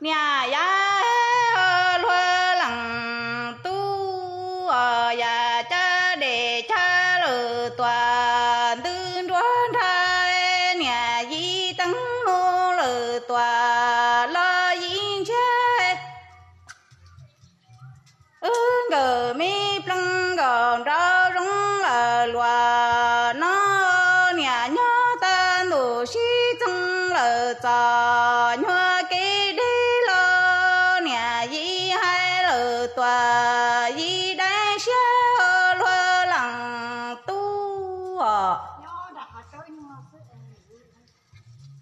Niam yau luag leej tub, yam caj dej chaw lawm tuaj, ntws nruab nrag, niam yij teeb hnub lawm tuaj, los yij ntsiag. Wb nkawm me pleev nkaus nraum zoov lawm luag no, niam nyob tag ntuj sib txoov lawm txom nyuag kev deb los, niam yij hais lawm tuaj, yij dai siab luag leej tub.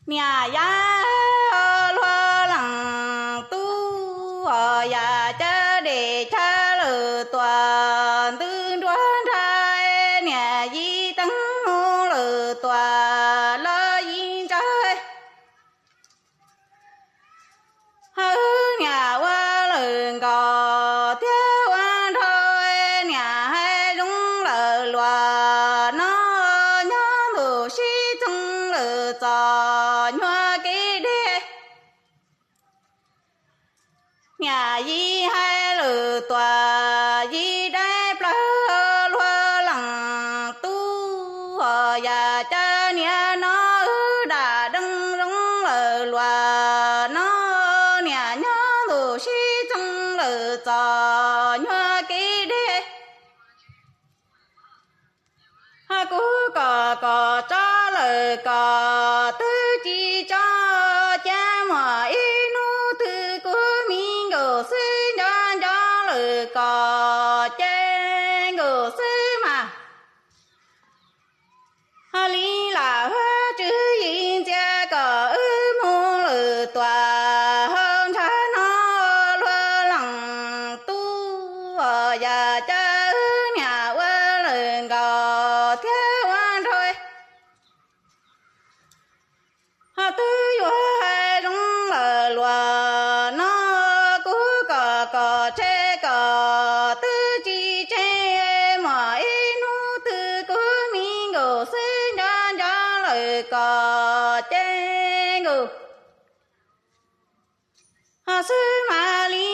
Niam yau luag leej tub, yam caj dej chaw lawm tuaj, ntws nruab nrag, niam yij teeb hnub lawm tuaj, los yij ntsawg. Wb niam ua lawm nkaus thiab ua nraug, niam hais zoo lawm luag no, nyob ntuj sib txoov lawm txom nyuag kev deb. Niam yij hais lawm tuaj, yij dai plaws luag leej tub, yam caj niam no wb dam deev zoo lawm luag no, niam nyob ntuj sib txoov lawm txom nyuag kev deb. Kuv kom kom tso lawm kom twb tsis tso, cas muaj ib hnub twg kuv me nkaus xwb nco nco lawm kom ces nkaus xwb mas. Li lam huab tswv yim ntxias kom wb mus lawm tuaj, hauv ntshav no luag leej tub, yam caj wb niam ua lawm nkaus thiab ua nraug. Twb yuav hais zoo lawm luag no, kuv kom kom tseg kom twb tsis tseg, muaj ib hnub twg kuv me nkaus xwb nco nco lawm kom ces nkaus xwb mas li.